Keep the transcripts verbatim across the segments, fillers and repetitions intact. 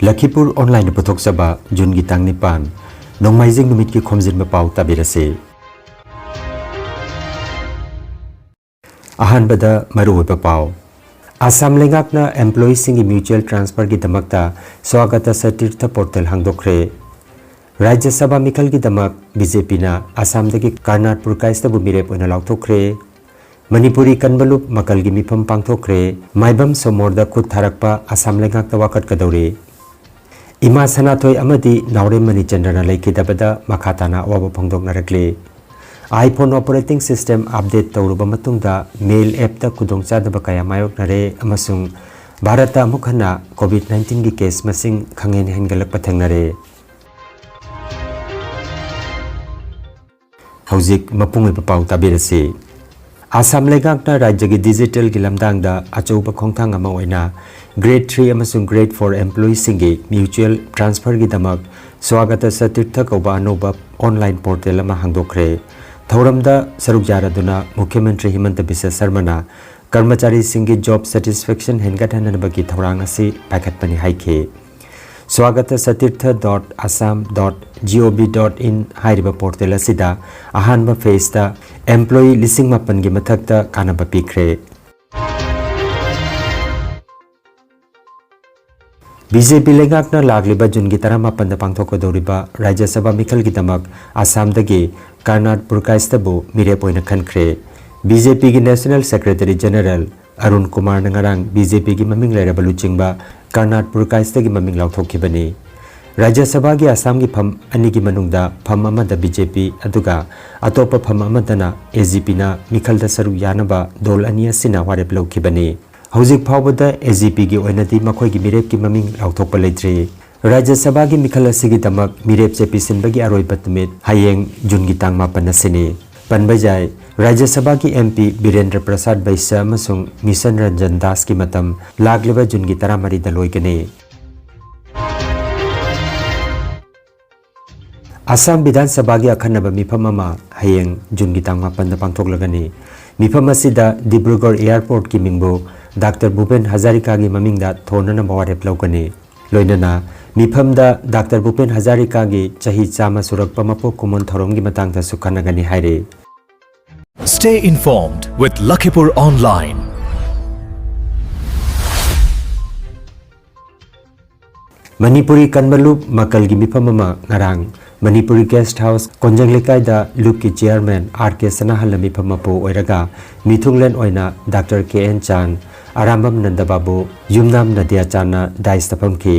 ꯂꯈꯤꯄꯨꯔ ꯑꯣꯟꯂꯥꯏꯟꯅ ꯄꯨꯊꯣꯛꯆꯕ ꯖꯨꯟꯒꯤ ꯇꯥꯡ ꯅꯤꯄꯥꯟ, ꯅꯣꯡꯃꯥꯏꯖꯤꯡ ꯅꯨꯃꯤꯠꯀꯤ ꯈꯣꯝꯖꯤꯟꯕ ꯄꯥꯎ ꯇꯥꯕꯤꯔꯁꯤ꯫ ꯑꯍꯥꯟꯕꯗ ꯃꯔꯨꯑꯣꯏꯕ ꯄꯥꯎ꯫ ꯑꯁꯥꯝ ꯂꯩꯉꯥꯛꯅ ꯑꯦꯝꯄ꯭ꯂꯣꯌꯤꯁꯤꯡꯒꯤ ꯃ꯭ꯌꯨꯆꯨꯑꯦꯜ ꯇ꯭ꯔꯥꯟꯁꯐꯔꯒꯤꯗꯃꯛꯇ ꯁ꯭ꯋꯥꯒꯇ ꯁꯇꯤꯔꯊ ꯄꯣꯔꯇꯦꯜ ꯍꯥꯡꯗꯣꯛꯈ꯭ꯔꯦ꯫ ꯔꯥꯖ꯭ꯌ ꯁꯚꯥ ꯃꯤꯈꯜꯒꯤꯗꯃꯛ ꯕꯤ ꯖꯦ ꯄꯤꯅ ꯑꯁꯥꯝꯗꯒꯤ ꯀꯔꯅꯥꯠ ꯄꯨꯔꯀꯥꯏꯁꯇꯕꯨ ꯃꯤꯔꯦꯞ ꯑꯣꯏꯅ ꯂꯥꯎꯊꯣꯛꯈ꯭ꯔꯦ꯫ ꯃꯅꯤꯄꯨꯔꯤ ꯀꯟꯕꯂꯨꯞ ꯃꯀꯜꯒꯤ ꯃꯤꯐꯝ ꯄꯥꯡꯊꯣꯛꯈ꯭ꯔꯦ꯫ ꯃꯥꯏꯕꯝ ꯁꯣꯃꯣꯔꯗ ꯈꯨꯠ ꯊꯥꯔꯛꯄ ꯑꯁꯥꯝ ꯂꯩꯉꯥꯛꯇ ꯋꯥꯀꯠꯀꯗꯧꯔꯤ꯫ ꯏꯃꯥ ꯁꯅꯥꯊꯣꯏ ꯑꯃꯗꯤ ꯅꯥꯎꯔꯦꯝ ꯃꯅꯤꯆꯟꯗ꯭ꯔꯅ ꯂꯩꯈꯤꯗꯕꯗ ꯃꯈꯥ ꯇꯥꯅ ꯑꯋꯥꯕ ꯐꯣꯡꯗꯣꯛꯅꯔꯛꯂꯤ꯫ iPhone operating system update ꯇꯧꯔꯨꯕ ꯃꯇꯨꯡꯗ ꯃꯦꯜ ꯑꯦꯞꯇ ꯈꯨꯗꯣꯡꯆꯥꯗꯕ ꯀꯌꯥ ꯃꯥꯌꯣꯛꯅꯔꯦ ꯑꯃꯁꯨꯡ ꯚꯥꯔꯠꯇ ꯑꯃꯨꯛ ꯍꯟꯅ ꯀꯣꯚꯤꯗ ꯅꯥꯏꯟꯇꯤꯟꯒꯤ ꯀꯦꯁ ꯃꯁꯤꯡ ꯈꯪꯍꯦꯟ ꯍꯦꯟꯒꯠꯂꯛꯄ ꯊꯦꯡꯅꯔꯦ꯫ ꯍꯧꯖꯤꯛ ꯃꯄꯨꯡ ꯑꯣꯏꯕ ꯄꯥꯎ ꯇꯥꯕꯤꯔꯁꯤ꯫ ꯑꯁꯥꯝ ꯂꯩꯉꯥꯛꯅ ꯔꯥꯖ꯭ꯌꯒꯤ ꯗꯤꯖꯤꯇꯦꯜꯒꯤ ꯂꯝꯗꯥꯡꯗ ꯑꯆꯧꯕ ꯈꯣꯡꯊꯥꯡ ꯑꯃ ꯑꯣꯏꯅ Grade three ꯑꯃꯁꯨꯡ Grade four employeeꯁꯤꯡꯒꯤ ꯃ꯭ꯌꯨꯆꯨꯑꯦꯜ ꯇ꯭ꯔꯥꯟꯁꯐꯔꯒꯤꯗꯃꯛ ꯁ꯭ꯋꯥꯒꯇ ꯁꯇꯤꯔꯊ ꯀꯧꯕ ꯑꯅꯧꯕ ꯑꯣꯟꯂꯥꯏꯟ ꯄꯣꯔꯇꯦꯜ ꯑꯃ ꯍꯥꯡꯗꯣꯛꯈ꯭ꯔꯦ꯫ ꯊꯧꯔꯝꯗ ꯁꯔꯨꯛ ꯌꯥꯔꯗꯨꯅ ꯃꯨꯈ꯭ꯌ ꯃꯟꯇ꯭ꯔꯤ ꯍꯤꯃꯟꯇ ꯕꯤꯁ꯭ꯋ ꯁꯔꯃꯅ ꯀꯔꯃꯆꯥꯔꯤꯁꯤꯡꯒꯤ ꯖꯣꯕ ꯁꯦꯇꯤꯁꯐꯦꯛꯁꯟ ꯍꯦꯟꯒꯠꯍꯟꯅꯕꯒꯤ ꯊꯧꯔꯥꯡ ꯑꯁꯤ ꯄꯥꯏꯈꯠꯄꯅꯤ ꯍꯥꯏꯈꯤ꯫ Swagata Satirtha dot assam dot gov dot in ꯍꯥꯏꯔꯤꯕ ꯄꯣꯔꯇꯦꯜ ꯑꯁꯤꯗ ꯑꯍꯥꯟꯕ ꯐꯦꯖꯇ ꯑꯦꯝꯄ꯭ꯂꯣꯌꯤ ꯂꯤꯁꯤꯡ ꯃꯥꯄꯟꯒꯤ ꯃꯊꯛꯇ ꯀꯥꯟꯅꯕ ꯄꯤꯈ꯭ꯔꯦ꯫ ꯕꯤ ꯖꯦ ꯄꯤ ꯂꯩꯉꯥꯛꯅ ꯂꯥꯛꯂꯤꯕ ꯖꯨꯟꯒꯤ ꯇꯔꯥꯃꯥꯄꯟꯗ ꯄꯥꯡꯊꯣꯛꯀꯗꯧꯔꯤꯕ ꯔꯥꯖ꯭ꯌ ꯁꯚꯥ ꯃꯤꯈꯜꯒꯤꯗꯃꯛ ꯑꯁꯥꯝꯗꯒꯤ ꯀꯔꯅꯥꯠ ꯄꯨꯔꯀꯥꯏꯁꯇꯕꯨ ꯃꯤꯔꯦꯞ ꯑꯣꯏꯅ ꯈꯟꯈ꯭ꯔꯦ꯫ ꯕꯤ ꯖꯦ ꯄꯤꯒꯤ National Secretary General ꯑꯔꯨꯟ ꯀꯨꯃꯥꯔꯅ ꯉꯔꯥꯡ ꯕꯤ ꯖꯦ ꯄꯤꯒꯤ ꯃꯃꯤꯡ ꯂꯩꯔꯕ ꯂꯨꯆꯤꯡꯕ ꯀꯔꯅꯥꯠ ꯄꯨꯔꯀꯥꯏꯁꯇꯒꯤ ꯃꯃꯤꯡ ꯂꯥꯎꯊꯣꯛꯈꯤꯕꯅꯤ꯫ ꯔꯥꯖ꯭ꯌ ꯁꯚꯥꯒꯤ ꯑꯁꯥꯝꯒꯤ ꯐꯝ ꯑꯅꯤꯒꯤ ꯃꯅꯨꯡꯗ ꯐꯝ ꯑꯃꯗ ꯕꯤ ꯖꯦ ꯄꯤ ꯑꯗꯨꯒ ꯑꯇꯣꯞꯄ ꯐꯝ ꯑꯃꯗꯅ ꯑꯦ ꯖꯤ ꯄꯤꯅ ꯃꯤꯈꯜꯗ ꯁꯔꯨꯛ ꯌꯥꯅꯕ ꯗꯣꯜ ꯑꯅꯤ ꯑꯁꯤꯅ ꯋꯥꯔꯦꯞ ꯂꯧꯈꯤꯕꯅꯤ꯫ ꯍꯧꯖꯤꯛ ꯐꯥꯎꯕꯗ ꯑꯦ ꯖꯤ ꯄꯤꯒꯤ ꯑꯣꯏꯅꯗꯤ ꯃꯈꯣꯏꯒꯤ ꯃꯤꯔꯦꯞꯀꯤ ꯃꯃꯤꯡ ꯂꯥꯎꯊꯣꯛꯄ ꯂꯩꯇ꯭ꯔꯤ꯫ ꯔꯥꯖ꯭ꯌ ꯁꯚꯥꯒꯤ ꯃꯤꯈꯜ ꯑꯁꯤꯒꯤꯗꯃꯛ ꯃꯤꯔꯦꯞ ꯆꯦ ꯄꯤꯁꯤꯟꯕꯒꯤ ꯑꯔꯣꯏꯕ ꯅꯨꯃꯤꯠ ꯍꯌꯦꯡ ꯖꯨꯟꯒꯤ ꯇꯥꯡ ꯃꯥꯄꯟ ꯑꯁꯤꯅꯤ꯫ ꯄꯟꯕ ꯌꯥꯏ, ꯔꯥꯖ꯭ꯌ ꯁꯚꯥꯒꯤ ꯑꯦꯝ ꯄꯤ ꯕꯤꯔꯦꯟꯗ꯭ꯔ ꯄ꯭ꯔꯁꯥꯗ ꯕꯩꯁ꯭ꯌ ꯑꯃꯁꯨꯡ ꯃꯤꯁꯟ ꯔꯟꯖꯟ ꯗꯥꯁꯀꯤ ꯃꯇꯝ ꯂꯥꯛꯂꯤꯕ ꯖꯨꯟꯒꯤ ꯇꯔꯥꯃꯔꯤꯗ ꯂꯣꯏꯒꯅꯤ꯫ ꯑꯁꯥꯝ ꯕꯤꯙꯥꯟ ꯁꯚꯥꯒꯤ ꯑꯈꯟꯅꯕ ꯃꯤꯐꯝ ꯑꯃ ꯍꯌꯦꯡ ꯖꯨꯟꯒꯤ ꯇꯥꯡ ꯃꯥꯄꯟꯗ ꯄꯥꯡꯊꯣꯛꯂꯒꯅꯤ꯫ ꯃꯤꯐꯝ ꯑꯁꯤꯗ ꯗꯤꯕ꯭ꯔꯨꯒꯔ ꯑꯦꯌꯔꯄꯣꯔꯠꯀꯤ ꯃꯤꯡꯕꯨ ꯗꯥꯛꯇꯔ ꯚꯨꯄꯦꯟ ꯍꯖꯥꯔꯤꯀꯥꯒꯤ ꯃꯃꯤꯡꯗ ꯊꯣꯟꯅꯅꯕ ꯋꯥꯔꯦꯞ ꯂꯧꯒꯅꯤ꯫ ꯂꯣꯏꯅꯅ ꯃꯤꯐꯝꯗ ꯗꯥꯛꯇꯔ ꯚꯨꯄꯦꯟ ꯍꯖꯥꯔꯤꯀꯥꯒꯤ ꯆꯍꯤ ꯆꯥꯝꯃ ꯁꯨꯔꯛꯄ ꯃꯄꯣꯛ ꯀꯨꯝꯑꯣꯟ ꯊꯧꯔꯝꯒꯤ ꯃꯇꯥꯡꯗꯁꯨ ꯈꯟꯅꯒꯅꯤ ꯍꯥꯏꯔꯤ꯫ Stay informed with Lakhipur Online. Manipuri ꯀꯟꯕ ꯂꯨꯞ ꯃꯀꯜꯒꯤ ꯃꯤꯐꯝ ꯑꯃ ꯉꯔꯥꯡ ꯃꯅꯤꯄꯨꯔꯤ ꯒꯦꯁꯠ ꯍꯥꯎꯁ ꯀꯣꯟꯖꯪ ꯂꯩꯀꯥꯏꯗ ꯂꯨꯞꯀꯤ ꯆꯤꯌꯥꯔꯃꯦꯟ ꯑꯥꯔ ꯀꯦ ꯁꯅꯥꯍꯜꯅ ꯃꯤꯐꯝ ꯃꯄꯨ ꯑꯣꯏꯔꯒ ꯃꯤꯊꯨꯡꯂꯦꯟ ꯑꯣꯏꯅ ꯗꯥꯛꯇꯔ ꯀꯦ ꯑꯦꯟ ꯆꯥꯟ, ꯑꯔꯥꯝꯕꯝ ꯅꯟꯗꯕꯥꯕꯨ, ꯌꯨꯝꯅꯥꯝ ꯅꯗꯤꯌꯥ ꯆꯥꯟꯅ ꯗꯥꯏꯁꯇ ꯐꯝꯈꯤ꯫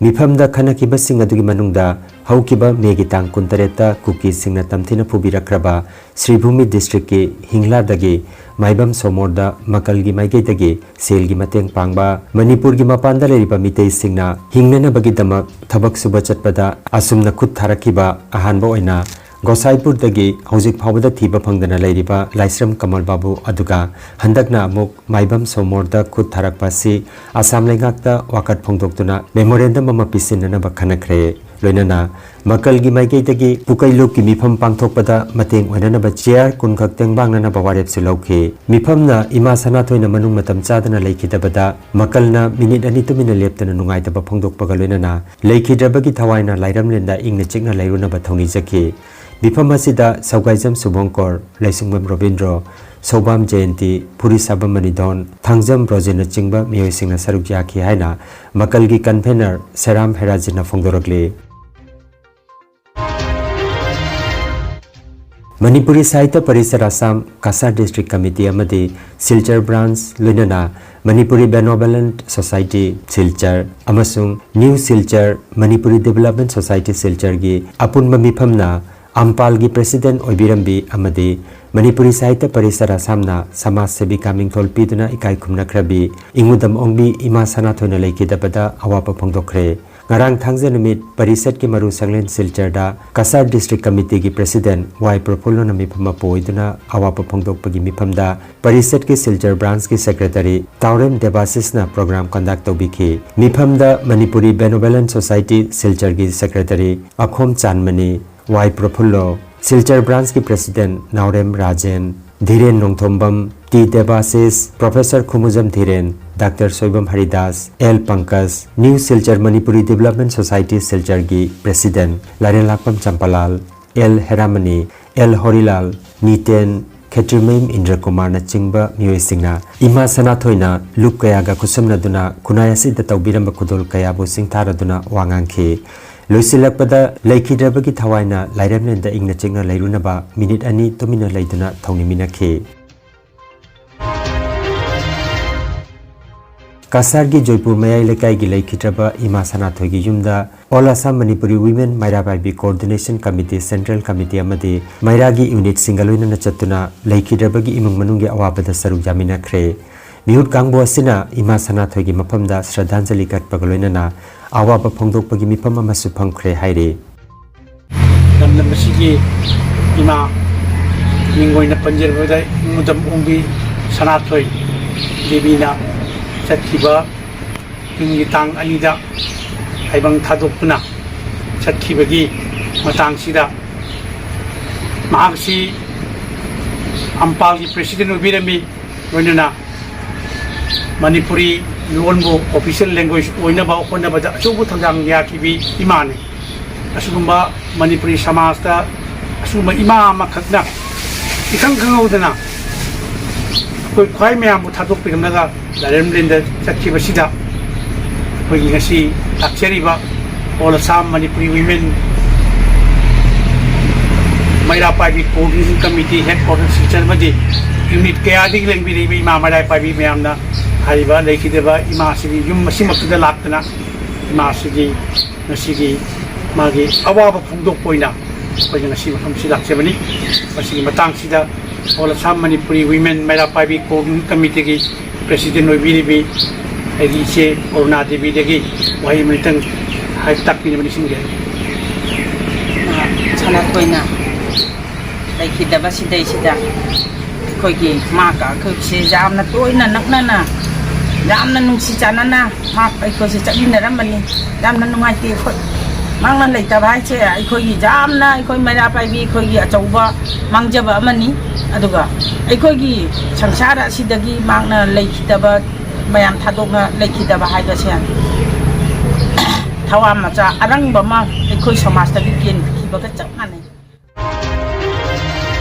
ꯃꯤꯐꯝꯗ ꯈꯟꯅꯈꯤꯕꯁꯤꯡ ꯑꯗꯨꯒꯤ ꯃꯅꯨꯡꯗ ꯍꯧꯈꯤꯕ ꯃꯦꯒꯤ ꯇꯥꯡ ꯀꯨꯟꯇꯔꯦꯠꯇ ꯀꯨꯀꯤꯁꯤꯡꯅ ꯇꯝꯊꯤꯅ ꯐꯨꯕꯤꯔꯛꯈ꯭ꯔꯕ ꯁ꯭ꯔꯤꯚꯨꯃꯤ ꯗꯤꯁꯇ꯭ꯔꯤꯛꯀꯤ ꯍꯤꯡꯂꯥꯗꯒꯤ ꯃꯥꯏꯕꯝ ꯁꯣꯃꯣꯔꯗ ꯃꯀꯜꯒꯤ ꯃꯥꯏꯀꯩꯗꯒꯤ ꯁꯦꯜꯒꯤ ꯃꯇꯦꯡ ꯄꯥꯡꯕ, ꯃꯅꯤꯄꯨꯔꯒꯤ ꯃꯄꯥꯟꯗ ꯂꯩꯔꯤꯕ ꯃꯤꯇꯩꯁꯤꯡꯅ ꯍꯤꯡꯅꯅꯕꯒꯤꯗꯃꯛ ꯊꯕꯛ ꯁꯨꯕ ꯆꯠꯄꯗ ꯑꯁꯨꯝꯅ ꯈꯨꯠ ꯊꯥꯔꯛꯈꯤꯕ ꯑꯍꯥꯟꯕ ꯑꯣꯏꯅ ꯒꯣꯁꯥꯏꯄꯨꯔꯗꯒꯤ ꯍꯧꯖꯤꯛ ꯐꯥꯎꯕꯗ ꯊꯤꯕ ꯐꯪꯗꯅ ꯂꯩꯔꯤꯕ ꯂꯥꯏꯁ꯭ꯔꯝ ꯀꯃꯜ ꯕꯥꯕꯨ ꯑꯗꯨꯒ ꯍꯟꯗꯛꯅ ꯑꯃꯨꯛ ꯃꯥꯏꯕꯝ ꯁꯣꯃꯣꯔꯗ ꯈꯨꯠ ꯊꯥꯔꯛꯄ ꯑꯁꯤ ꯑꯁꯥꯝ ꯂꯩꯉꯥꯛꯇ ꯋꯥꯀꯠ ꯐꯣꯡꯗꯣꯛꯇꯨꯅ ꯃꯦꯃꯣꯔꯦꯟꯗꯝ ꯑꯃ ꯄꯤꯁꯤꯟꯅꯅꯕ ꯈꯟꯅꯈ꯭ꯔꯦ꯫ ꯂꯣꯏꯅꯅ ꯃꯀꯜꯒꯤ ꯃꯥꯏꯀꯩꯗꯒꯤ ꯄꯨꯀꯩ ꯂꯨꯞꯀꯤ ꯃꯤꯐꯝ ꯄꯥꯡꯊꯣꯛꯄꯗ ꯃꯇꯦꯡ ꯑꯣꯏꯅꯅꯕ ꯆꯤꯌꯥꯔ ꯀꯨꯟꯈꯛ ꯇꯦꯡꯕꯥꯡꯅꯅꯕ ꯋꯥꯔꯦꯞꯁꯨ ꯂꯧꯈꯤ꯫ ꯃꯤꯐꯝꯅ ꯏꯃꯥ ꯁꯅꯥꯊꯣꯏꯅ ꯃꯅꯨꯡ ꯃꯇꯝ ꯆꯥꯗꯅ ꯂꯩꯈꯤꯗꯕꯗ ꯃꯀꯜꯅ ꯃꯤꯅꯤꯠ ꯑꯅꯤ ꯇꯨꯃꯤꯟꯅ ꯂꯦꯞꯇꯅ ꯅꯨꯡꯉꯥꯏꯇꯕ ꯐꯣꯡꯗꯣꯛꯄꯒ ꯂꯣꯏꯅꯅ ꯂꯩꯈꯤꯗ꯭ꯔꯕꯒꯤ ꯊꯋꯥꯏꯅ ꯂꯥꯏꯔꯝꯂꯦꯟꯗ ꯏꯪꯅ ꯆꯤꯛꯅ ꯂꯩꯔꯨꯅꯕ ꯊꯧꯅꯤꯖꯈꯤ꯫ ꯃꯤꯐꯝ ꯑꯁꯤꯗ ꯁꯧꯒꯥꯏꯖꯝ ꯁꯨꯕꯣꯡꯀꯣꯔ, ꯂꯩꯁꯨꯡꯕꯝ ꯔꯣꯕꯤꯟꯗ꯭ꯔꯣ, ꯁꯧꯕꯥꯝ ꯖꯌꯟꯇꯤ, ꯐꯨꯔꯤꯁꯥꯕꯝ ꯃꯅꯤꯗꯣꯟ, ꯊꯥꯡꯖꯝ ꯕ꯭ꯔꯣꯖꯦꯟꯅꯆꯤꯡꯕ ꯃꯤꯑꯣꯏꯁꯤꯡꯅ ꯁꯔꯨꯛ ꯌꯥꯈꯤ ꯍꯥꯏꯅ ꯃꯀꯜꯒꯤ ꯀꯟꯚꯦꯅꯔ ꯁꯦꯔꯥꯝ ꯍꯦꯔꯥꯖꯤꯅ ꯐꯣꯡꯗꯣꯔꯛꯂꯤ꯫ ꯃꯅꯤꯄꯨꯔꯤ ꯁꯥꯍꯤꯇ꯭ꯌ ꯄꯔꯤꯁꯠ ꯑꯁꯥꯝ, ꯀꯁꯥꯔ ꯗꯤꯁꯇ꯭ꯔꯤꯛ ꯀꯃꯤꯇꯤ ꯑꯃꯗꯤ ꯁꯤꯜꯆꯔ ꯕ꯭ꯔꯥꯟꯆ, ꯂꯣꯏꯅꯅ ꯃꯅꯤꯄꯨꯔꯤ ꯕꯦꯅꯣꯕꯦꯂꯦꯟꯠ ꯁꯣꯁꯥꯏꯇꯤ ꯁꯤꯜꯆꯔ ꯑꯃꯁꯨꯡ new Silchar Manipuri development society ꯁꯤꯜꯆꯔꯒꯤ ꯑꯄꯨꯟꯕ ꯃꯤꯐꯝꯅ ꯑꯝꯄꯥꯜꯒꯤ ꯄ꯭ꯔꯦꯁꯤꯗꯦꯟꯠ ꯑꯣꯏꯕꯤꯔꯝꯕꯤ ꯑꯃꯗꯤ ꯃꯅꯤꯄꯨꯔꯤ ꯁꯥꯍꯤꯇ꯭ꯌ ꯄꯔꯤꯁꯠ ꯑꯁꯥꯝꯅ ꯁꯃꯥꯖ ꯁꯦꯕꯤꯀꯥ ꯃꯤꯡꯊꯣꯜ ꯄꯤꯗꯨꯅ ꯏꯀꯥꯏ ꯈꯨꯝꯅꯈ꯭ꯔꯕꯤ ꯏꯉꯨꯗꯝ ꯑꯣꯡꯕꯤ ꯏꯃꯥ ꯁꯅꯥꯊꯣꯏꯅ ꯂꯩꯈꯤꯗꯕꯗ ꯑꯋꯥꯕ ꯐꯣꯡꯗꯣꯛꯈ꯭ꯔꯦ꯫ ꯉꯔꯥꯡ ꯊꯥꯡꯖ ꯅꯨꯃꯤꯠ ꯄꯔꯤꯁꯠꯀꯤ ꯃꯔꯨ ꯁꯪꯂꯦꯟ ꯁꯤꯜꯆꯔꯗ ꯀꯁꯥꯔ ꯗꯤꯁꯇ꯭ꯔꯤꯛ ꯀꯃꯤꯇꯤꯒꯤ ꯄ꯭ꯔꯦꯁꯤꯗꯦꯟꯠ ꯋꯥꯏ ꯄ꯭ꯔꯐꯨꯜꯂꯣꯅ ꯃꯤꯐꯝ ꯃꯄꯨ ꯑꯣꯏꯗꯨꯅ ꯑꯋꯥꯕ ꯐꯣꯡꯗꯣꯛꯄꯒꯤ ꯃꯤꯐꯝꯗ ꯄꯔꯤꯁꯠꯀꯤ ꯁꯤꯜꯆꯔ ꯕ꯭ꯔꯥꯟꯆꯀꯤ ꯁꯦꯀ꯭ꯔꯦꯇꯔꯤ ꯇꯥꯎꯔꯦꯝ ꯗꯦꯕꯥꯁꯤꯁꯅ ꯄ꯭ꯔꯣꯒ꯭ꯔꯥꯝ ꯀꯟꯗꯛ ꯇꯧꯕꯤꯈꯤ꯫ ꯃꯤꯐꯝꯗ ꯃꯅꯤꯄꯨꯔꯤ ꯕꯦꯅꯣꯕꯦꯂꯦꯟꯠ ꯁꯣꯁꯥꯏꯇꯤ ꯁꯤꯜꯆꯔꯒꯤ ꯁꯦꯀ꯭ꯔꯦꯇꯔꯤ ꯑꯈꯣꯝ ꯆꯥꯟꯃꯅꯤ, ꯋꯥꯏ ꯄ꯭ꯔꯐꯨꯜꯂꯣ, ꯁꯤꯜꯆꯔ ꯕ꯭ꯔꯥꯟꯆꯀꯤ president Naorem Rajen, Dhiren Nongthombam, T Debashish, professor Khumujam Dhiren, doctor Soibam Haridas, L Pankaj, new Silchar Manipuri development society ꯁꯤꯜꯆꯔꯒꯤ president Lairenlakpam Champalal, L Heramani, L Horilal, Niten, Khetrimayum ꯏꯟꯗ꯭ꯔꯀꯨꯃꯥꯔꯅꯆꯤꯡꯕ ꯃꯤꯑꯣꯏꯁꯤꯡꯅ ꯏꯃꯥ ꯁꯅꯥꯊꯣꯏꯅ ꯂꯨꯞ ꯀꯌꯥꯒ ꯈꯨꯠꯁꯝꯅꯗꯨꯅ ꯈꯨꯟꯅꯥꯏ ꯑꯁꯤꯗ ꯇꯧꯕꯤꯔꯝꯕ ꯈꯨꯗꯣꯜ ꯀꯌꯥꯕꯨ ꯁꯤꯡꯊꯥꯔꯗꯨꯅ ꯋꯥ ꯉꯥꯡꯈꯤ꯫ ꯂꯣꯏꯁꯤꯜꯂꯛꯄꯗ ꯂꯩꯈꯤꯗ꯭ꯔꯕꯒꯤ ꯊꯋꯥꯏꯅ ꯂꯥꯏꯔꯦꯝꯂꯦꯟꯗ ꯏꯪꯅ ꯆꯤꯛꯅ ꯂꯩꯔꯨꯅꯕ ꯃꯤꯅꯤꯠ ꯑꯅꯤ ꯇꯨꯃꯤꯟꯅ ꯂꯩꯗꯨꯅ ꯊꯧꯅꯤꯃꯤꯟꯅꯈꯤ꯫ ꯀꯁꯥꯔꯒꯤ ꯖꯣꯏꯄꯨꯔ ꯃꯌꯥꯏ ꯂꯩꯀꯥꯏꯒꯤ ꯂꯩꯈꯤꯗ꯭ꯔꯕ ꯏꯃꯥ ꯁꯅꯥꯊꯣꯏꯒꯤ ꯌꯨꯝꯗ All Assam Manipuri Women Meira Paibi Coordination Committee, Central Committee ꯑꯃꯗꯤ ꯃꯩꯔꯥꯒꯤ ꯌꯨꯅꯤꯠꯁꯤꯡꯒ ꯂꯣꯏꯅꯅ ꯆꯠꯇꯨꯅ ꯂꯩꯈꯤꯗ꯭ꯔꯕꯒꯤ ꯏꯃꯨꯡ ꯃꯅꯨꯡꯒꯤ ꯑꯋꯥꯕꯗ ꯁꯔꯨꯛ ꯌꯥꯃꯤꯟꯅꯈ꯭ꯔꯦ꯫ ꯃꯤꯍꯨꯠ ꯀꯥꯡꯕꯨ ꯑꯁꯤꯅ ꯏꯃꯥ ꯁꯅꯥꯊꯣꯏꯒꯤ ꯃꯐꯝꯗ ꯁ꯭ꯔꯗꯥꯟꯖꯂꯤ ꯀꯠꯄꯒ ꯂꯣꯏꯅꯅ ꯑꯋꯥꯕ ꯐꯣꯡꯗꯣꯛꯄꯒꯤ ꯃꯤꯐꯝ ꯑꯃꯁꯨ ꯐꯝꯈ꯭ꯔꯦ ꯍꯥꯏꯔꯤ꯫ ꯂꯝꯗꯝ ꯑꯁꯤꯒꯤ ꯏꯃꯥ ꯃꯤꯡ ꯑꯣꯏꯅ ꯄꯟꯖꯔꯕꯗ ꯏꯃꯨꯗꯝ ꯑꯣꯡꯕꯤ ꯁꯅꯥꯊꯣꯏ ꯗꯦꯕꯤꯅ ꯆꯠꯈꯤꯕ ꯖꯨꯟꯒꯤ ꯇꯥꯡ ꯑꯅꯤꯗ ꯇꯥꯏꯕꯪ ꯊꯥꯗꯣꯛꯇꯨꯅ ꯆꯠꯈꯤꯕꯒꯤ ꯃꯇꯥꯡꯁꯤꯗ ꯃꯍꯥꯛꯁꯤ ꯑꯝꯄꯥꯜꯒꯤ ꯄ꯭ꯔꯦꯁꯤꯗꯦꯟꯠ ꯑꯣꯏꯕꯤꯔꯝꯃꯤ꯫ ꯂꯣꯏꯅꯅ ꯃꯅꯤꯄꯨꯔꯤ ꯂꯣꯟꯕꯨ ꯑꯣꯐꯤꯁꯤꯌꯦꯜ ꯂꯦꯡꯒ꯭ꯋꯦꯖ ꯑꯣꯏꯅꯕ ꯍꯣꯠꯅꯕꯗ ꯑꯆꯧꯕ ꯊꯧꯗꯥꯡ ꯌꯥꯈꯤꯕꯤ ꯏꯃꯥꯅꯤ꯫ ꯑꯁꯤꯒꯨꯝꯕ ꯃꯅꯤꯄꯨꯔꯤ ꯁꯃꯥꯖꯇ ꯑꯁꯤꯒꯨꯝꯕ ꯏꯃꯥ ꯑꯃꯈꯛꯅ ꯏꯈꯪ ꯈꯪꯍꯧꯗꯅ ꯑꯩꯈꯣꯏ ꯈ꯭ꯋꯥꯏ ꯃꯌꯥꯝꯕꯨ ꯊꯥꯗꯣꯛꯄꯤꯔꯝꯂꯒ ꯂꯥꯏꯔꯦꯝꯂꯦꯟꯗ ꯆꯠꯈꯤꯕꯁꯤꯗ ꯑꯩꯈꯣꯏꯒꯤ ꯉꯁꯤ ꯂꯥꯛꯆꯔꯤꯕ All Assam Manipuri Women Meira Paibi Coordination Committee Headquarter Silchar ꯑꯃꯗꯤ ꯌꯨꯅꯤꯠ ꯀꯌꯥꯗꯒꯤ ꯂꯦꯡꯕꯤꯔꯛꯏꯕ ꯏꯃꯥ ꯃꯩꯔꯥ ꯄꯥꯏꯕꯤ ꯃꯌꯥꯝꯅ ꯍꯥꯏꯔꯤꯕ ꯂꯩꯈꯤꯗꯕ ꯏꯃꯥꯁꯤꯒꯤ ꯌꯨꯝ ꯑꯁꯤꯃꯛꯇꯗ ꯂꯥꯛꯇꯅ ꯏꯃꯥꯁꯤꯒꯤ ꯉꯁꯤꯒꯤ ꯃꯥꯒꯤ ꯑꯋꯥꯕ ꯐꯣꯡꯗꯣꯛꯄ ꯑꯣꯏꯅ ꯑꯩꯈꯣꯏꯅ ꯉꯁꯤ ꯃꯐꯝꯁꯤ ꯂꯥꯛꯆꯕꯅꯤ꯫ ꯃꯁꯤꯒꯤ ꯃꯇꯥꯡꯁꯤꯗ All Assam Manipuri Women Meira Paibi Coordination Committeeꯒꯤ ꯄ꯭ꯔꯦꯁꯤꯗꯦꯟꯠ ꯑꯣꯏꯕꯤꯔꯤꯕꯤ ꯑꯩꯒꯤ ꯏꯆꯦ ꯑꯔꯨꯅꯥ ꯗꯦꯕꯤꯗꯒꯤ ꯋꯥꯍꯩ ꯑꯃꯅꯤꯇꯪ ꯍꯥꯏꯕ ꯇꯥꯛꯄꯤꯅꯕ ꯅꯤꯡꯁꯤꯡꯖꯔꯤ꯫ ꯁꯅꯥꯊꯣꯏꯅ ꯂꯩꯈꯤꯗꯕ ꯁꯤꯗꯩꯁꯤꯗ ꯑꯩꯈꯣꯏꯒꯤ ꯃꯥꯒ ꯑꯩꯈꯣꯏꯁꯦ ꯌꯥꯝꯅ ꯇꯣꯏꯅ ꯅꯛꯅꯅ, ꯌꯥꯝꯅ ꯅꯨꯡꯁꯤ ꯆꯥꯟꯅꯅ ꯃꯥ ꯑꯩꯈꯣꯏꯁꯦ ꯆꯠꯃꯤꯟꯅꯔꯝꯕꯅꯤ꯫ ꯌꯥꯝꯅ ꯅꯨꯡꯉꯥꯏꯇꯦ ꯑꯩꯈꯣꯏ꯫ ꯃꯍꯥꯛꯅ ꯂꯩꯇꯕ ꯍꯥꯏꯁꯦ ꯑꯩꯈꯣꯏꯒꯤ ꯌꯥꯝꯅ, ꯑꯩꯈꯣꯏ ꯃꯩꯔꯥ ꯄꯥꯏꯕꯤ ꯑꯩꯈꯣꯏꯒꯤ ꯑꯆꯧꯕ ꯃꯥꯡꯖꯕ ꯑꯃꯅꯤ꯫ ꯑꯗꯨꯒ ꯑꯩꯈꯣꯏꯒꯤ ꯁꯪꯁꯥꯔ ꯑꯁꯤꯗꯒꯤ ꯃꯍꯥꯛꯅ ꯂꯩꯈꯤꯗꯕ ꯃꯌꯥꯝ ꯊꯥꯗꯣꯛꯅ ꯂꯩꯈꯤꯗꯕ ꯍꯥꯏꯕꯁꯦ ꯊꯋꯥ ꯃꯆꯥ ꯑꯔꯪꯕ ꯑꯃ ꯑꯩꯈꯣꯏ ꯁꯃꯥꯖꯇꯒꯤ ꯀꯦꯟꯈꯤꯕꯒ ꯆꯞ ꯃꯥꯟꯅꯩ꯫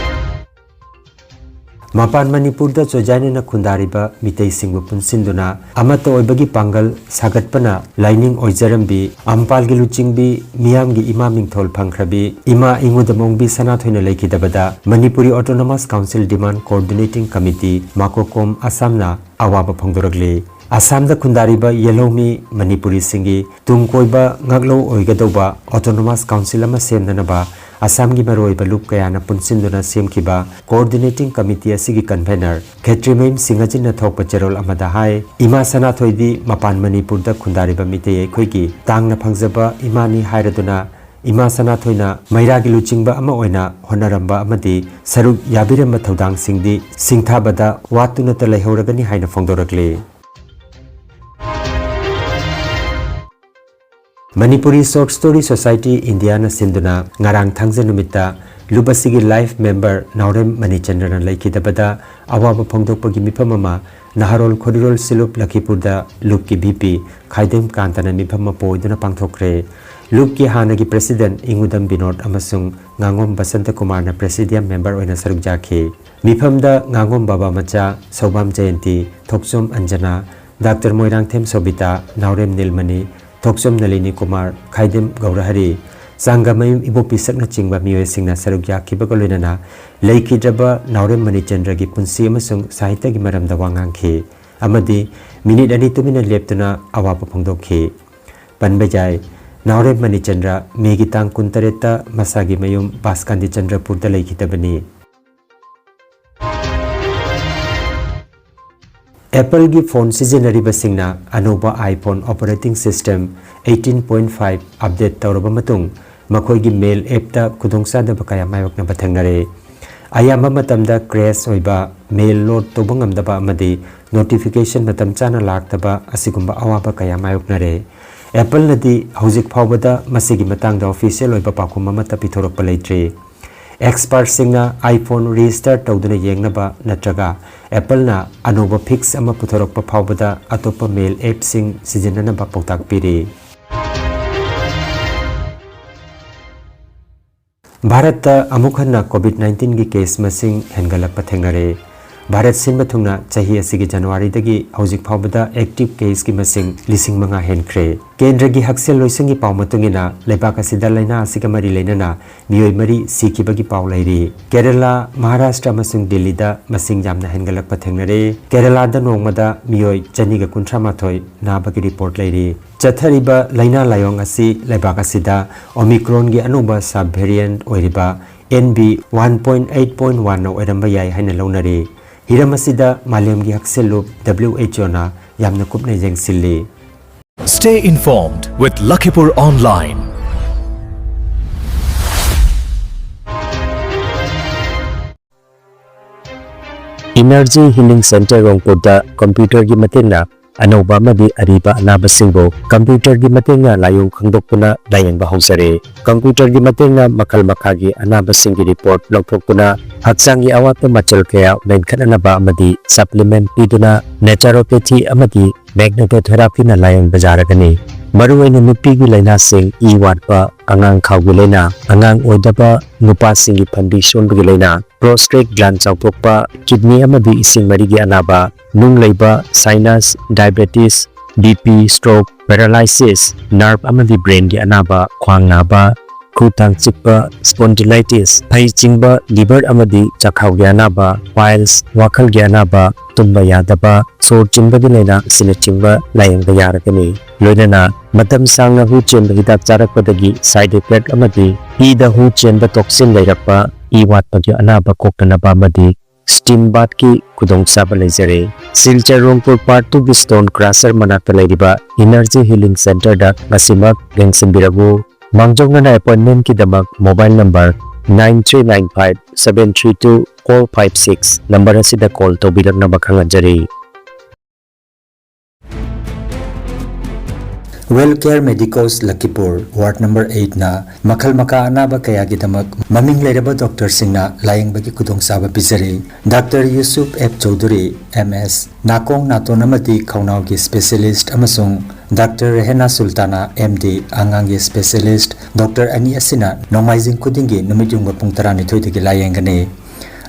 ꯃꯄꯥꯟ ꯃꯅꯤꯄꯨꯔꯗ ꯆꯣꯏꯖꯥꯏꯅꯅ ꯈꯨꯟꯗꯥꯔꯤꯕ ꯃꯤꯇꯩꯁꯤꯡꯕꯨ ꯄꯨꯟꯁꯤꯟꯗꯨꯅ ꯑꯃꯠꯇ ꯑꯣꯏꯕꯒꯤ ꯄꯥꯡꯒꯜ ꯁꯥꯒꯠꯄꯅ ꯂꯥꯏꯅꯤꯡ ꯑꯣꯏꯖꯔꯝꯕꯤ, ꯑꯝꯄꯥꯜꯒꯤ ꯂꯨꯆꯤꯡꯕꯤ, ꯃꯤꯌꯥꯝꯒꯤ ꯏꯃꯥ ꯃꯤꯡꯊꯣꯜ ꯐꯪꯈ꯭ꯔꯕꯤ ꯏꯃꯥ ꯏꯉꯨꯗꯃꯣꯡꯕꯤ ꯁꯅꯥꯊꯣꯏꯅ ꯂꯩꯈꯤꯗꯕꯗ Manipuri Autonomous Council Demand Coordinating Committee, ꯃꯥꯀꯣꯀꯣꯝ, ꯑꯁꯥꯝꯅ ꯑꯋꯥꯕ ꯐꯣꯡꯗꯣꯔꯛꯂꯤ꯫ ꯑꯁꯥꯝꯗ ꯈꯨꯟꯗꯥꯔꯤꯕ ꯌꯦꯜꯍꯧꯃꯤ ꯃꯅꯤꯄꯨꯔꯤꯁꯤꯡꯒꯤ ꯇꯨꯡ ꯀꯣꯏꯕ ꯉꯥꯛꯂꯧ ꯑꯣꯏꯒꯗꯧꯕ Autonomous Council ꯑꯃ ꯁꯦꯝꯅꯅꯕ ꯑꯁꯥꯝꯒꯤ ꯃꯔꯨꯑꯣꯏꯕ ꯂꯨꯞ ꯀꯌꯥꯅ ꯄꯨꯟꯁꯤꯟꯗꯨꯅ ꯁꯦꯝꯈꯤꯕ Coordinating Committee ꯑꯁꯤꯒꯤ convener ꯈꯦꯇ꯭ꯔꯤꯃꯌꯨꯝ ꯁꯤꯡꯍꯖꯤꯟꯅ ꯊꯣꯛꯄ ꯆꯦꯔꯣꯜ ꯑꯃꯗ ꯍꯥꯏ, ꯏꯃꯥ ꯁꯅꯥꯊꯣꯏꯗꯤ ꯃꯄꯥꯟ ꯃꯅꯤꯄꯨꯔꯗ ꯈꯨꯟꯗꯥꯔꯤꯕ ꯃꯤꯇꯩ ꯑꯩꯈꯣꯏꯒꯤ ꯇꯥꯡꯅ ꯐꯪꯖꯕ ꯏꯃꯥꯅꯤ ꯍꯥꯏꯔꯗꯨꯅ ꯏꯃꯥ ꯁꯅꯥꯊꯣꯏꯅ ꯃꯩꯔꯥꯒꯤ ꯂꯨꯆꯤꯡꯕ ꯑꯃ ꯑꯣꯏꯅ ꯍꯣꯠꯅꯔꯝꯕ ꯑꯃꯗꯤ ꯁꯔꯨꯛ ꯌꯥꯕꯤꯔꯝꯕ ꯊꯧꯗꯥꯡꯁꯤꯡꯗꯤ ꯁꯤꯡꯊꯥꯕꯗ ꯋꯥꯠꯇꯨꯅꯇ ꯂꯩꯍꯧꯔꯒꯅꯤ ꯍꯥꯏꯅ ꯐꯣꯡꯗꯣꯔꯛꯂꯤ꯫ Manipuri Short Story Society India ꯅ ꯁꯤꯟꯗꯨꯅ ꯉꯔꯥꯡ ꯊꯥꯡꯖ ꯅꯨꯃꯤꯠꯇ ꯂꯨꯞ ꯑꯁꯤꯒꯤ life member ꯅꯥꯎꯔꯦꯝ ꯃꯅꯤꯆꯟꯗ꯭ꯔꯅ ꯂꯩꯈꯤꯗꯕꯗ ꯑꯋꯥꯕ ꯐꯣꯡꯗꯣꯛꯄꯒꯤ ꯃꯤꯐꯝ ꯑꯃ ꯅꯍꯥꯔꯣꯜ ꯈꯣꯔꯤꯔꯣꯜ ꯁꯤꯂꯨꯞ ꯂꯈꯤꯄꯨꯔꯗ ꯂꯨꯞꯀꯤ V P ꯈꯥꯏꯗꯦꯝ ꯀꯥꯟꯇꯅ ꯃꯤꯐꯝ ꯑꯃ ꯄꯣꯏꯗꯨꯅ ꯄꯥꯡꯊꯣꯛꯈ꯭ꯔꯦ꯫ ꯂꯨꯞꯀꯤ ꯍꯥꯟꯅꯒꯤ president ꯏꯉꯨꯗꯝ ꯕꯤꯅꯣꯗ ꯑꯃꯁꯨꯡ ꯉꯥꯉꯣꯝ ꯕꯁꯟꯇ ꯀꯨꯃꯥꯔꯅ presidium member ꯑꯣꯏꯅ ꯁꯔꯨꯛ ꯌꯥꯈꯤ꯫ ꯃꯤꯐꯝꯗ ꯉꯥꯉꯣꯝ ꯕꯕꯥ ꯃꯆꯥ, ꯁꯧꯕꯥꯝ ꯖꯌꯟꯇꯤ, ꯊꯣꯛꯆꯣꯝ ꯑꯟꯖꯅꯥ, ꯗꯥꯛꯇꯔ ꯃꯣꯏꯔꯥꯡꯊꯦꯝ ꯁꯣꯕꯤꯇꯥ, ꯅꯥꯎꯔꯦꯝ ꯅꯤꯜꯃꯅꯤ, ꯊꯣꯛꯆꯣꯝ ꯅꯂꯤꯅꯤ ꯀꯨꯃꯥꯔ, ꯈꯥꯏꯗꯦꯝ ꯒꯧꯔꯍꯔꯤ, ꯆꯥꯡꯒꯃꯌꯨꯝ ꯏꯕꯣꯛꯄꯤꯁꯛꯅꯆꯤꯡꯕ ꯃꯤꯑꯣꯏꯁꯤꯡꯅ ꯁꯔꯨꯛ ꯌꯥꯈꯤꯕꯒ ꯂꯣꯏꯅꯅ ꯂꯩꯈꯤꯗ꯭ꯔꯕ ꯅꯥꯎꯔꯦꯝ ꯃꯅꯤꯆꯟꯗ꯭ꯔꯒꯤ ꯄꯨꯟꯁꯤ ꯑꯃꯁꯨꯡ ꯁꯥꯍꯤꯇ꯭ꯌꯒꯤ ꯃꯔꯝꯗ ꯋꯥ ꯉꯥꯡꯈꯤ ꯑꯃꯗꯤ ꯃꯤꯅꯤꯠ ꯑꯅꯤ ꯇꯨꯃꯤꯟꯅ ꯂꯦꯞꯇꯨꯅ ꯑꯋꯥꯕ ꯐꯣꯡꯗꯣꯛꯈꯤ꯫ ꯄꯟꯕ ꯌꯥꯏ, ꯅꯥꯎꯔꯦꯝ ꯃꯅꯤꯆꯟꯗ꯭ꯔ ꯃꯦꯒꯤ ꯇꯥꯡ ꯀꯨꯟꯇꯔꯦꯠꯇ ꯃꯁꯥꯒꯤ ꯃꯌꯨꯝ ꯕꯥꯁꯀꯥꯟꯗꯤ ꯆꯟꯗ꯭ꯔꯄꯨꯔꯗ ꯂꯩꯈꯤꯗꯕꯅꯤ꯫ Apple ꯒꯤ phone ꯁꯤꯖꯤꯟꯅꯔꯤꯕꯁꯤꯡꯅ ꯑꯅꯧꯕ iPhone operating system eighteen point five update ꯇꯧꯔꯕ ꯃꯇꯨꯡ ꯃꯈꯣꯏꯒꯤ mail app ꯇ ꯈꯨꯗꯣꯡꯆꯥꯗꯕ ꯀꯌꯥ ꯃꯥꯌꯣꯛꯅꯕ ꯊꯦꯡꯅꯔꯦ꯫ ꯑꯌꯥꯝꯕ ꯃꯇꯝꯗ crash ꯑꯣꯏꯕ, mail load ꯇꯧꯕ ꯉꯝꯗꯕ ꯑꯃꯗꯤ notification ꯃꯇꯝ ꯆꯥꯅ ꯂꯥꯛꯇꯕ ꯑꯁꯤꯒꯨꯝꯕ ꯑꯋꯥꯕ ꯀꯌꯥ ꯃꯥꯌꯣꯛꯅꯔꯦ꯫ ꯑꯦꯄꯜꯅꯗꯤ ꯍꯧꯖꯤꯛ ꯐꯥꯎꯕꯗ ꯃꯁꯤꯒꯤ ꯃꯇꯥꯡꯗ ꯑꯣꯐꯤꯁꯤꯌꯦꯜ ꯑꯣꯏꯕ ꯄꯥꯎꯈꯨꯝ ꯑꯃꯠꯇ ꯄꯤꯊꯣꯔꯛꯄ ꯂꯩꯇ꯭ꯔꯤ꯫ ꯑꯦꯛꯁꯄꯔꯠꯁꯤꯡꯅ iPhone register ꯇꯧꯗꯨꯅ ꯌꯦꯡꯅꯕ ꯅꯠꯇ꯭ꯔꯒ ꯑꯦꯄꯜꯅ ꯑꯅꯧꯕ ꯐꯤꯛꯁ ꯑꯃ ꯄꯨꯊꯣꯔꯛꯄ ꯐꯥꯎꯕꯗ ꯑꯇꯣꯞꯄ ꯃꯦꯜ ꯑꯦꯞꯁꯤꯡ ꯁꯤꯖꯤꯟꯅꯅꯕ ꯄꯥꯎꯇꯥꯛ ꯄꯤꯔꯤ꯫ ꯚꯥꯔꯠꯇ ꯑꯃꯨꯛ ꯍꯟꯅ COVID nineteen ꯒꯤ ꯀꯦꯁ ꯃꯁꯤꯡ ꯍꯦꯟꯒꯠꯂꯛꯄ ꯊꯦꯡꯅꯔꯦ꯫ ꯚꯥꯔꯠ ꯁꯤꯟꯕ ꯊꯨꯡꯅ ꯆꯍꯤ ꯑꯁꯤꯒꯤ ꯖꯅꯋꯥꯔꯤꯗꯒꯤ ꯍꯧꯖꯤꯛ ꯐꯥꯎꯕꯗ ꯑꯦꯛꯇꯤꯚ ꯀꯦꯁꯀꯤ ꯃꯁꯤꯡ ꯂꯤꯁꯤꯡ ꯃꯉꯥ ꯍꯦꯟꯈ꯭ꯔꯦ꯫ ꯀꯦꯟꯗ꯭ꯔꯒꯤ ꯍꯛꯁꯦꯜ ꯂꯣꯏꯁꯪꯒꯤ ꯄꯥꯎ ꯃꯇꯨꯡ ꯏꯟꯅ, ꯂꯩꯕꯥꯛ ꯑꯁꯤꯗ ꯂꯥꯏꯅꯥ ꯑꯁꯤꯒ ꯃꯔꯤ ꯂꯩꯅꯅ ꯃꯤꯑꯣꯏ ꯃꯔꯤ ꯁꯤꯈꯤꯕꯒꯤ ꯄꯥꯎ ꯂꯩꯔꯤ꯫ ꯀꯦꯔꯂꯥ, ꯃꯍꯥꯔꯥꯁꯇ꯭ꯔ ꯑꯃꯁꯨꯡ ꯗꯤꯜꯂꯤꯗ ꯃꯁꯤꯡ ꯌꯥꯝꯅ ꯍꯦꯟꯒꯠꯂꯛꯄ ꯊꯦꯡꯅꯔꯦ꯫ ꯀꯦꯔꯂꯥꯗ ꯅꯣꯡꯃꯗ ꯃꯤꯑꯣꯏ ꯆꯅꯤꯒ ꯀꯨꯟꯊ꯭ꯔꯥ ꯃꯥꯊꯣꯏ ꯅꯥꯕꯒꯤ ꯔꯤꯄꯣꯔꯠ ꯂꯩꯔꯤ꯫ ꯆꯠꯊꯔꯤꯕ ꯂꯥꯏꯅꯥ ꯂꯥꯏꯑꯣꯡ ꯑꯁꯤ ꯂꯩꯕꯥꯛ ꯑꯁꯤꯗ ꯑꯣꯃꯤꯀ꯭ꯔꯣꯟꯒꯤ ꯑꯅꯧꯕ ꯁꯕ ꯚꯦꯔꯤꯌꯦꯟꯠ ꯑꯣꯏꯔꯤꯕ N B one point eight point one ꯅ ꯑꯣꯏꯔꯝꯕ ꯌꯥꯏ ꯍꯥꯏꯅ ꯂꯧꯅꯔꯤ꯫ ꯍꯤꯔꯝ ꯑꯁꯤꯗ ꯃꯥꯂꯦꯝꯒꯤ ꯍꯛꯁꯦꯜꯂꯨꯞ W H O ꯅ ꯌꯥꯝꯅ ꯀꯨꯞꯅ ꯌꯦꯡꯁꯤꯜꯂꯤ꯫ Stay informed with Lakhipur Online. Energy Healing Center ꯔꯣꯡꯄꯨꯔꯗ ꯀꯝꯄ꯭ꯌꯨꯇꯔꯒꯤ ꯃꯇꯦꯡꯅ ꯑꯅꯧꯕ ꯑꯃꯗꯤ ꯑꯔꯤꯕ ꯑꯅꯥꯕꯁꯤꯡꯕꯨ ꯀꯝꯄ꯭ꯌꯨꯇꯔꯒꯤ ꯃꯇꯦꯡꯅ ꯂꯥꯏꯑꯣꯡ ꯈꯪꯗꯣꯛꯇꯨꯅ ꯂꯥꯌꯦꯡꯕ ꯍꯧꯖꯔꯦ꯫ ꯀꯝꯄ꯭ꯌꯨꯇꯔꯒꯤ ꯃꯇꯦꯡꯅ ꯃꯈꯜ ꯃꯈꯥꯒꯤ ꯑꯅꯥꯕꯁꯤꯡꯒꯤ ꯔꯤꯄꯣꯔꯠ ꯂꯧꯊꯣꯛꯇꯨꯅ ꯍꯛꯆꯥꯡꯒꯤ ꯑꯋꯥꯠꯄ ꯃꯆꯜ ꯀꯌꯥ ꯃꯦꯟꯈꯠꯅꯅꯕ ꯑꯃꯗꯤ ꯁꯄ꯭ꯂꯤꯃꯦꯟꯠ ꯄꯤꯗꯨꯅ naturopathy ꯑꯃꯗꯤ magnetotherapiꯅ ꯂꯥꯌꯦꯡꯕ ꯌꯥꯔꯒꯅꯤ꯫ ꯃꯔꯨꯑꯣꯏꯅ ꯅꯨꯄꯤꯒꯤ ꯂꯥꯏꯅꯥꯁꯤꯡ, ꯏ ꯋꯥꯠꯄ, ꯑꯉꯥꯡ ꯈꯥꯎꯒꯤ ꯂꯥꯏꯅꯥ, ꯑꯉꯥꯡ ꯑꯣꯏꯗꯕ, ꯅꯨꯄꯥꯁꯤꯡꯒꯤ ꯐꯟꯕꯤ ꯁꯣꯟꯕꯒꯤ ꯂꯥꯏꯅꯥ, prostate gland ꯆꯥꯎꯊꯣꯛꯄ, ꯀꯤꯗꯅꯤ ꯑꯃꯗꯤ ꯏꯁꯤꯡ ꯃꯔꯤꯒꯤ ꯑꯅꯥꯕ, ꯅꯨꯡ ꯂꯩꯕ, sinus, diabetes, B P, stroke, paralysis, nerve ꯑꯃꯗꯤ brainꯒꯤ ꯑꯅꯥꯕ, ꯈ꯭ꯋꯥꯡ ꯅꯥꯕ, ꯈꯨ ꯇꯥꯡ ꯆꯤꯛꯄ, spondylitis, ꯐꯩ ꯆꯤꯡꯕ, liver ꯑꯃꯗꯤ ꯆꯥꯛꯈꯥꯎꯒꯤ ꯑꯅꯥꯕ, piles, ꯋꯥꯈꯜꯒꯤ ꯑꯅꯥꯕ, ꯇꯨꯝꯕ ꯌꯥꯗꯕ, ꯁꯣꯔ ꯆꯤꯟꯕꯒꯤ ꯂꯥꯏꯅꯥ ꯑꯁꯤꯅꯆꯤꯡꯕ ꯂꯥꯌꯦꯡꯕ ꯌꯥꯔꯒꯅꯤ꯫ ꯂꯣꯏꯅꯅ ꯃꯇꯝ ꯁꯥꯡꯅ ꯍꯨ ꯆꯦꯟꯕ ꯍꯤꯗꯥꯛ ꯆꯥꯔꯛꯄꯗꯒꯤ side effect ꯑꯃꯗꯤ ꯏꯗ ꯍꯨ ꯆꯦꯟꯕ toxin ꯂꯩꯔꯛꯄ, ꯏ ꯋꯥꯠꯄꯒꯤ ꯑꯅꯥꯕ ꯀꯣꯛꯅꯅꯕ ꯑꯃꯗꯤ steam bathꯀꯤ ꯈꯨꯗꯣꯡꯆꯥꯕ ꯂꯩꯖꯔꯦ꯫ ꯁꯤꯜꯆꯔ ꯔꯣꯡꯄꯨꯔ Part Two ꯒꯤ Stone Crusher ꯃꯅꯥꯛꯇ ꯂꯩꯔꯤꯕ Energy Healing Centerꯗ ꯉꯁꯤꯃꯛ ꯌꯦꯡꯁꯤꯟꯕꯤꯔꯛꯎ꯫ ꯃꯥꯡꯖꯧꯅꯅ appointmentꯀꯤꯗꯃꯛ mobile number nine three nine five seven three two four five six number ꯑꯁꯤꯗ call ꯇꯧꯕꯤꯔꯛꯅꯕ ꯈꯪꯍꯟꯖꯔꯤ꯫ Well Care Medicos Lakhipur, Ward Number eight ꯅ ꯃꯈꯜ ꯃꯀꯥ ꯑꯅꯥꯕ ꯀꯌꯥꯒꯤꯗꯃꯛ ꯃꯃꯤꯡ ꯂꯩꯔꯕ ꯗꯣꯛꯇꯔꯁꯤꯡꯅ ꯂꯥꯌꯦꯡꯕꯒꯤ ꯈꯨꯗꯣꯡꯆꯥꯕ ꯄꯤꯖꯔꯤ꯫ Doctor Yusuf F Chaudhuri, M ꯑꯦꯁ, ꯅꯥꯀꯣꯡ ꯅꯥꯇꯣꯟ ꯑꯃꯗꯤ ꯈꯧꯅꯥꯎꯒꯤ ꯁ꯭ꯄꯦꯁꯤꯌꯦꯂꯤꯁ꯭ꯠ, ꯑꯃꯁꯨꯡ ꯗꯥꯛꯇꯔ ꯔꯦꯍꯦꯅꯥ ꯁꯨꯜꯇꯥꯅꯥ, ꯑꯦꯝ ꯗꯤ, ꯑꯉꯥꯡꯒꯤ ꯁ꯭ꯄꯦꯁꯤꯌꯦꯂꯤꯁ꯭ꯠ, ꯗꯣꯛꯇꯔ ꯑꯅꯤ ꯑꯁꯤꯅ ꯅꯣꯡꯃꯥꯏꯖꯤꯡ ꯈꯨꯗꯤꯡꯒꯤ ꯅꯨꯃꯤꯠ ꯌꯨꯡꯕ ꯄꯨꯡ ꯇꯔꯥꯅꯤꯊꯣꯏꯗꯒꯤ ꯂꯥꯌꯦꯡꯒꯅꯤ꯫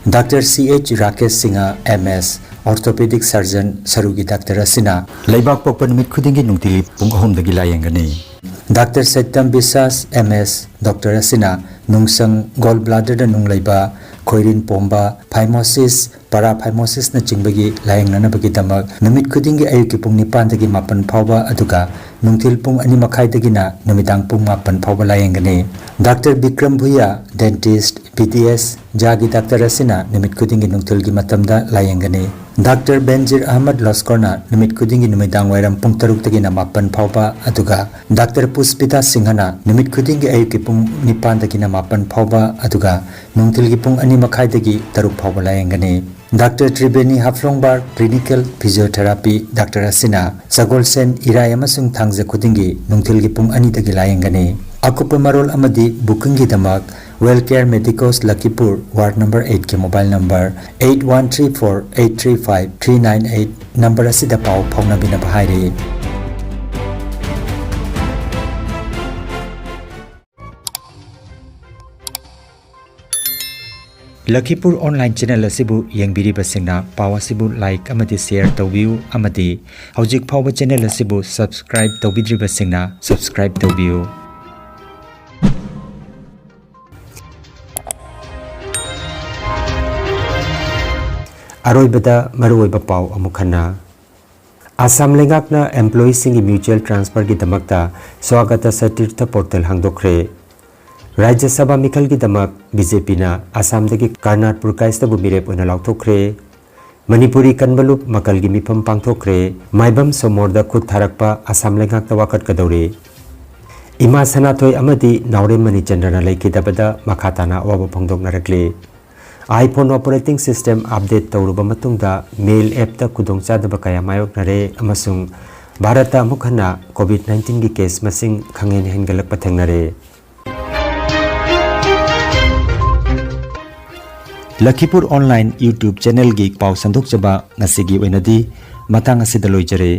ꯗꯥꯛꯇꯔ ꯁꯤ ꯑꯦꯆ ꯔꯥꯀꯦꯁ ꯁꯤꯡꯍ, ꯑꯦꯝ ꯑꯦꯁ, ꯑꯣꯔꯊꯣꯄꯦꯗꯤꯛ ꯁꯔꯖꯟ, ꯁꯔꯨꯒꯤ ꯗꯥꯛꯇꯔ ꯑꯁꯤꯅ ꯂꯩꯕꯥꯛꯄꯣꯛꯄ ꯅꯨꯃꯤꯠ ꯈꯨꯗꯤꯡꯒꯤ ꯅꯨꯡꯇꯤꯒꯤ ꯄꯨꯡ ꯑꯍꯨꯝꯗꯒꯤ ꯂꯥꯌꯦꯡꯒꯅꯤ꯫ ꯗꯥꯛꯇꯔ ꯁꯩꯇꯝ ꯕꯤꯁꯥꯁ, ꯑꯦꯝ ꯑꯦꯁ, ꯗꯣꯛꯇꯔ ꯑꯁꯤꯅ ꯅꯨꯡꯁꯪ, ꯒꯣꯜ ꯕ꯭ꯂꯥꯗꯔꯗ ꯅꯨꯡ ꯂꯩꯕ, ꯈꯣꯏꯔꯤꯟ ꯄꯣꯝꯕ, ꯐꯥꯏꯃꯣꯁꯤꯁ, ꯄꯔꯥꯐꯥꯏꯃꯣꯁꯤꯁꯅꯆꯤꯡꯕꯒꯤ ꯂꯥꯌꯦꯡꯅꯅꯕꯒꯤꯗꯃꯛ ꯅꯨꯃꯤꯠ ꯈꯨꯗꯤꯡꯒꯤ ꯑꯌꯨꯛꯀꯤ ꯄꯨꯡ ꯅꯤꯄꯥꯟꯗꯒꯤ ꯃꯥꯄꯟ ꯐꯥꯎꯕ, ꯑꯗꯨꯒ ꯅꯨꯡꯊꯤꯜ ꯄꯨꯡ ꯑꯅꯤ ꯃꯈꯥꯏꯗꯒꯤꯅ ꯅꯨꯃꯤꯗꯥꯡ ꯄꯨꯡ ꯃꯥꯄꯟ ꯐꯥꯎꯕ ꯂꯥꯌꯦꯡꯒꯅꯤ꯫ Doctor Bikram Bhuyan, dentist, B D S, ꯖꯥꯒꯤ ꯗꯥꯛꯇꯔ ꯑꯁꯤꯅ ꯅꯨꯃꯤꯠ ꯈꯨꯗꯤꯡꯒꯤ ꯅꯨꯡꯊꯤꯜꯒꯤ ꯃꯇꯝꯗ ꯂꯥꯌꯦꯡꯒꯅꯤ꯫ ꯗꯥꯛꯇꯔ ꯕꯦꯟꯖꯤꯔ ꯑꯍꯃꯗ ꯂꯣꯁꯀꯣꯔꯅ ꯅꯨꯃꯤꯠ ꯈꯨꯗꯤꯡꯒꯤ ꯅꯨꯃꯤꯗꯥꯡ ꯋꯥꯏꯔꯝ ꯄꯨꯡ ꯇꯔꯨꯛꯇꯒꯤꯅ ꯃꯥꯄꯟ ꯐꯥꯎꯕ, ꯑꯗꯨꯒ ꯗꯥꯛꯇꯔ ꯄꯨꯁꯄꯤꯇꯥ ꯁꯤꯡꯍꯅ ꯅꯨꯃꯤꯠ ꯈꯨꯗꯤꯡꯒꯤ ꯑꯌꯨꯛꯀꯤ ꯄꯨꯡ ꯅꯤꯄꯥꯟꯗꯒꯤꯅ ꯃꯥꯄꯟ ꯐꯥꯎꯕ, ꯑꯗꯨꯒ ꯅꯨꯡꯊꯤꯜꯒꯤ ꯄꯨꯡ ꯑꯅꯤ ꯃꯈꯥꯏꯗꯒꯤ ꯇꯔꯨꯛ ꯐꯥꯎꯕ ꯂꯥꯌꯦꯡꯒꯅꯤ꯫ Doctor Triveni ꯍꯥꯐꯂꯣꯡꯕꯥꯔ, clinical physiotherapy doctor ꯑꯁꯤꯅ ꯁꯒꯣꯜꯁꯦꯟ, ꯏꯔꯥꯏ ꯑꯃꯁꯨꯡ ꯊꯥꯡꯖ ꯈꯨꯗꯤꯡꯒꯤ ꯅꯨꯡꯊꯤꯜꯒꯤ ꯄꯨꯡ ꯑꯅꯤꯗꯒꯤ ꯂꯥꯌꯦꯡꯒꯅꯤ꯫ ꯑꯀꯨꯞꯄ ꯃꯔꯣꯜ ꯑꯃꯗꯤ ꯕꯨꯀꯤꯡꯒꯤꯗꯃꯛ Well Care Medicos Lakhipur, Ward Number eight ꯀꯤ mobile number eight one three four eight three five three nine eight number ꯑꯁꯤꯗ ꯄꯥꯎ ꯐꯥꯎꯅꯕꯤꯅꯕ ꯍꯥꯏꯔꯤ꯫ ꯂꯈꯤꯄꯨꯔ online channel ꯑꯁꯤꯕꯨ ꯌꯦꯡꯕꯤꯔꯤꯕꯁꯤꯡꯅ ꯄꯥꯎ ꯑꯁꯤꯕꯨ like ꯑꯃꯗꯤ share ꯇꯧꯕꯤꯌꯨ, ꯑꯃꯗꯤ ꯍꯧꯖꯤꯛ ꯐꯥꯎꯕ channel ꯑꯁꯤꯕꯨ subscribe ꯇꯧꯕꯤꯗ꯭ꯔꯤꯕꯁꯤꯡꯅ subscribe ꯇꯧꯕꯤꯌꯨ꯫ ꯑꯔꯣꯏꯕꯗ ꯃꯔꯨꯑꯣꯏꯕ ꯄꯥꯎ ꯑꯃꯨꯛ ꯍꯟꯅ꯫ ꯑꯁꯥꯝ ꯂꯩꯉꯥꯛꯅ employeeꯁꯤꯡꯒꯤ mutual transferꯒꯤꯗꯃꯛꯇ ꯁ꯭ꯋꯥꯒꯇ ꯁꯇꯤꯔꯊ portal ꯍꯥꯡꯗꯣꯛꯈ꯭ꯔꯦ꯫ ꯔꯥꯖ꯭ꯌ ꯁꯚꯥ ꯃꯤꯈꯜꯒꯤꯗꯃꯛ ꯕꯤ ꯖꯦ ꯄꯤꯅ ꯑꯁꯥꯝꯗꯒꯤ ꯀꯔꯅꯥꯠ ꯄꯨꯔꯀꯥꯏꯁꯇꯕꯨ ꯃꯤꯔꯦꯞ ꯑꯣꯏꯅ ꯂꯥꯎꯊꯣꯛꯈ꯭ꯔꯦ꯫ ꯃꯅꯤꯄꯨꯔꯤ ꯀꯟꯕ ꯂꯨꯞ ꯃꯀꯜꯒꯤ ꯃꯤꯐꯝ ꯄꯥꯡꯊꯣꯛꯈ꯭ꯔꯦ꯫ ꯃꯥꯏꯕꯝ ꯁꯣꯃꯣꯔꯗ ꯈꯨꯠ ꯊꯥꯔꯛꯄ ꯑꯁꯥꯝ ꯂꯩꯉꯥꯛꯇ ꯋꯥꯀꯠꯀꯗꯧꯔꯦ꯫ ꯏꯃꯥ ꯁꯅꯥꯊꯣꯏ ꯑꯃꯗꯤ ꯅꯥꯎꯔꯦꯝ ꯃꯅꯤꯆꯟꯗ꯭ꯔꯅ ꯂꯩꯈꯤꯗꯕꯗ ꯃꯈꯥ ꯇꯥꯅ ꯑꯋꯥꯕ ꯐꯣꯡꯗꯣꯛꯅꯔꯛꯂꯤ꯫ iPhone operating system update ꯇꯧꯔꯨꯕ ꯃꯇꯨꯡꯗ mail appꯇ ꯈꯨꯗꯣꯡꯆꯥꯗꯕ ꯀꯌꯥ ꯃꯥꯌꯣꯛꯅꯔꯦ ꯑꯃꯁꯨꯡ ꯚꯥꯔꯠꯇ ꯑꯃꯨꯛ ꯍꯟꯅ COVID nineteenꯒꯤ case ꯃꯁꯤꯡ ꯈꯪꯍꯦꯟ ꯍꯦꯟꯒꯠꯂꯛꯄ ꯊꯦꯡꯅꯔꯦ꯫ ꯂꯈꯤꯄꯨꯔ online YouTube channelꯒꯤ ꯄꯥꯎ ꯁꯟꯗꯣꯛꯆꯕ ꯉꯁꯤꯒꯤ ꯑꯣꯏꯅꯗꯤ ꯃꯇꯥꯡ ꯑꯁꯤꯗ ꯂꯣꯏꯖꯔꯦ꯫